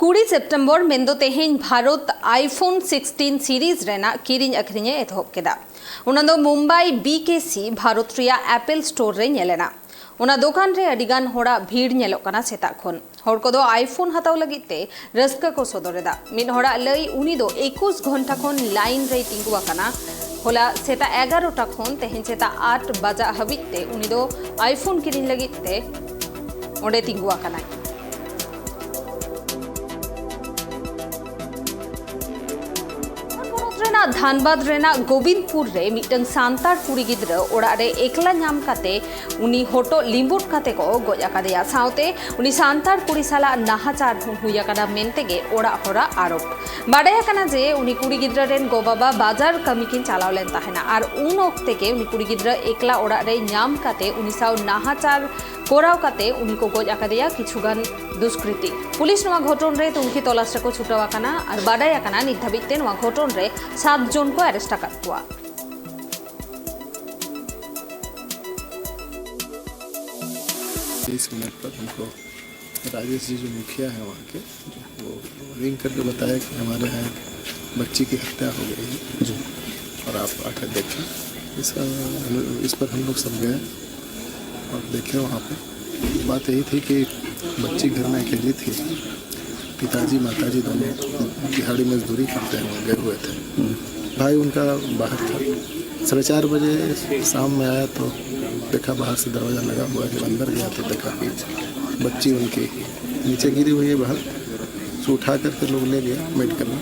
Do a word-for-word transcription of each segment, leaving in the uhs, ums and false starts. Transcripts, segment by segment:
ᱠᱩᱲᱤ ᱥᱮᱯᱴᱮᱢᱵᱚᱨ ᱢᱮᱱᱫᱚ ᱛᱮᱦᱮᱧ ᱵᱷᱟᱨᱚᱛ iPhone sixteen series ᱨᱮᱱᱟᱜ ᱠᱤᱨᱤᱧ ᱟᱹᱠᱷᱨᱤᱧ ᱮ ᱮᱛᱚᱦᱚᱵ ᱠᱮᱫᱟ᱾ ᱚᱱᱟ ᱫᱚ ᱢᱩᱢᱵᱟᱭ BKC ᱵᱷᱟᱨᱚᱛ ᱨᱮᱭᱟᱜ Apple Store ᱨᱮ ᱧᱮᱞ ᱮᱱᱟ᱾ ᱚᱱᱟ ᱫᱚᱠᱟᱱ ᱨᱮ ᱟᱹᱰᱤ ᱜᱟᱱ ᱦᱚᱲᱟᱜ ᱵᱷᱤᱲ ᱧᱮᱞᱚᱜ ᱠᱟᱱᱟ ᱥᱮᱛᱟᱜ ᱠᱷᱚᱱ᱾ ᱦᱚᱲ ᱠᱚᱫᱚ iPhone ᱦᱟᱛᱟᱣ ᱞᱟᱹᱜᱤᱫ ᱛᱮ ᱨᱟᱹᱥᱠᱟᱹ ᱠᱚ ᱥᱚᱫᱚᱨ ᱮᱫᱟ᱾ ᱢᱤᱫ ᱦᱚᱲᱟᱜ ᱞᱟᱹᱭ, ᱩᱱᱤ ᱫᱚ ᱮᱠᱩᱥ ᱜᱷᱚᱱᱴᱟ ᱠᱷᱚᱱ ᱞᱟᱭᱤᱱ ᱨᱮᱭ ᱛᱤᱸᱜᱩ ᱟᱠᱟᱱᱟ᱾ ᱦᱚᱞᱟ ᱥᱮᱛᱟᱜ ᱮᱜᱟᱨᱚᱴᱟ ᱠᱷᱚᱱ ᱛᱮᱦᱮᱧ ᱥᱮᱛᱟᱜ ᱟᱴ ᱵᱟᱡᱟᱜ ᱦᱟᱹᱵᱤᱡ ᱛᱮ ᱩᱱᱤ ᱫᱚ iPhone ᱠᱤᱨᱤᱧ ᱞᱟᱹᱜᱤᱫ ᱛᱮ ᱚᱸᱰᱮ ᱛᱤᱸᱜᱩ ᱟᱠᱟᱱᱟᱭ᱾ ᱯᱚᱱᱚᱛ ᱨᱮᱱᱟᱜ ᱫᱷᱟᱱᱵᱟᱫᱽ ᱨᱮᱱᱟᱜ ᱜᱳᱵᱤᱱᱫᱽᱯᱩᱨ ᱨᱮ ᱢᱤᱫᱴᱟᱝ ᱥᱟᱱᱛᱟᱲ ᱠᱩᱲᱤ ᱜᱤᱫᱽᱨᱟᱹ ᱚᱲᱟᱜ ᱨᱮ ᱮᱠᱞᱟ ᱧᱟᱢ ᱠᱟᱛᱮ ᱩᱱᱤ ᱦᱚᱴᱚᱜ ᱞᱤᱸᱵᱩᱫ ᱠᱟᱛᱮ ᱠᱚ ᱜᱚᱡ ᱟᱠᱟᱫᱮᱭᱟ᱾ ᱥᱟᱶᱛᱮ ᱩᱱᱤ ᱥᱟᱱᱛᱟᱲ ᱠᱩᱲᱤ ᱥᱟᱞᱟᱜ ᱱᱟᱦᱟᱪᱟᱨ ᱦᱚᱸ ᱦᱩᱭ ᱟᱠᱟᱱᱟ ᱢᱮᱱᱛᱮ ᱜᱮ ᱚᱲᱟᱜ ᱦᱚᱲᱟᱜ ᱟᱨᱚᱯ᱾ ᱵᱟᱰᱟᱭ ᱟᱠᱟᱱᱟ ᱡᱮ ᱩᱱᱤ ᱠᱩᱲᱤ ᱜᱤᱫᱽᱨᱟᱹ ᱨᱮᱱ ᱜᱚ ᱵᱟᱵᱟ ᱵᱟᱡᱟᱨ ᱠᱟᱹᱢᱤ ᱠᱤᱱ ᱪᱟᱞᱟᱣ ᱞᱮᱱ ᱛᱟᱦᱮᱱᱟ ᱟᱨ ᱩᱱ ᱚᱠᱛᱮ ᱜᱮ ᱩᱱᱤ ᱠᱩᱲᱤ ᱜᱤᱫᱽᱨᱟᱹ ᱮᱠᱞᱟ ᱚᱲᱟᱜ ᱨᱮ ᱧᱟᱢ ᱠᱟᱛᱮ ᱩᱱᱤ ᱥᱟᱶ ᱱᱟᱦᱟᱪᱟᱨ ᱠᱚᱨᱟᱣ ᱠᱟᱛᱮ ᱩᱱᱤ ᱠᱚ ᱜᱚᱡ ᱟᱠᱟᱫᱮᱭᱟ ᱠᱤᱪᱷᱩ ᱜᱟᱱ ᱫᱩᱥᱠᱨᱤᱛᱤ᱾ ᱯᱩᱞᱤᱥ ᱱᱚᱣᱟ ᱜᱷᱚᱴᱚᱱ ᱨᱮ ᱛᱩᱱᱠᱷᱤ ᱛᱚᱞᱟᱥ ᱨᱮᱠᱚ ᱪᱷᱩᱴᱟᱹᱣ ᱟᱠᱟᱱᱟ ᱟᱨ ᱵᱟᱰᱟᱭ ᱟᱠᱟᱱᱟ ᱱᱤᱛ ᱫᱷᱟᱹᱵᱤᱡ ᱛᱮ ᱱᱚᱣᱟ ᱜᱷᱚᱴᱚᱱ ᱨᱮ ᱥᱟᱛ ᱡᱚᱱ ᱠᱚ ᱟᱨᱮᱥᱴ ᱟᱠᱟᱫ ᱠᱚᱣᱟ᱾ इस मिनट पर हमको राजेश जी जो मुखिया है वहाँ के, वो रिंग करके बताया कि हमारे यहाँ एक बच्ची की हत्या हो गई है। जी। और आप आकर देखें। इसका इस पर हम लोग सब गए और देखे वहाँ पे। बात यही थी कि बच्ची घर में अकेली थी। पिताजी माताजी दोनों दिहाड़ी मजदूरी करते हैं, वहाँ गए हुए थे। भाई उनका बाहर था। साढ़े चार बजे शाम में आया तो देखा बाहर से दरवाज़ा लगा हुआ है। जब अंदर गया तो देखा कि बच्ची उनकी नीचे गिरी हुई है बाहर। उसको उठा करके लोग ले गया मेडिकल में।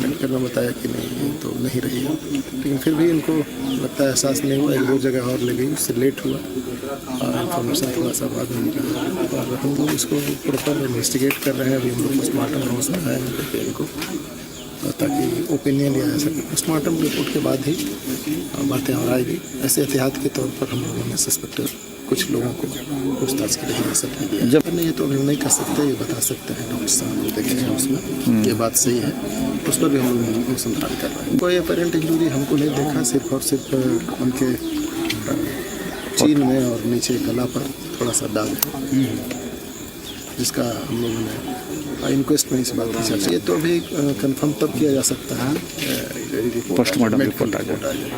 मेडिकल में बताया कि नहीं, ये तो नहीं रही है, लेकिन फिर भी इनको लगता है एहसास नहीं हुआ। एक दो जगह और ले गई, उससे लेट हुआ और इन्फॉर्मेशन थोड़ा सा बाद में मिला। और हम लोग इसको प्रॉपर इन्वेस्टिगेट कर रहे हैं। अभी हम लोग पोस्टमार्टम हाउस में आए हैं लेके इनको, ताकि ओपिनियन लिया जा सके। पोस्टमार्टम रिपोर्ट के बाद ही बातें और आएगी। ऐसे एहतियात के तौर पर हम लोगों ने सस्पेक्टेड कुछ लोगों को पूछताछ के लिए हिरासत में लिया। जब नहीं, ये तो अभी हम नहीं कर सकते, ये बता सकते हैं डॉक्टर साहब, हम देखे हैं उसमें, ये बात सही है, उस पर भी हम लोग अनुसंधान कर रहे हैं। कोई अपेरेंट इंजरी हमको नहीं देखा, सिर्फ और सिर्फ उनके चीन में और नीचे गला पर थोड़ा सा दाग है। इसका हम लोगों ने इंक्वेस्ट में इस बात की चर्चा, ये तो अभी कंफर्म तब किया जा सकता है। पोस्टमार्टम रिपोर्ट आ जाए।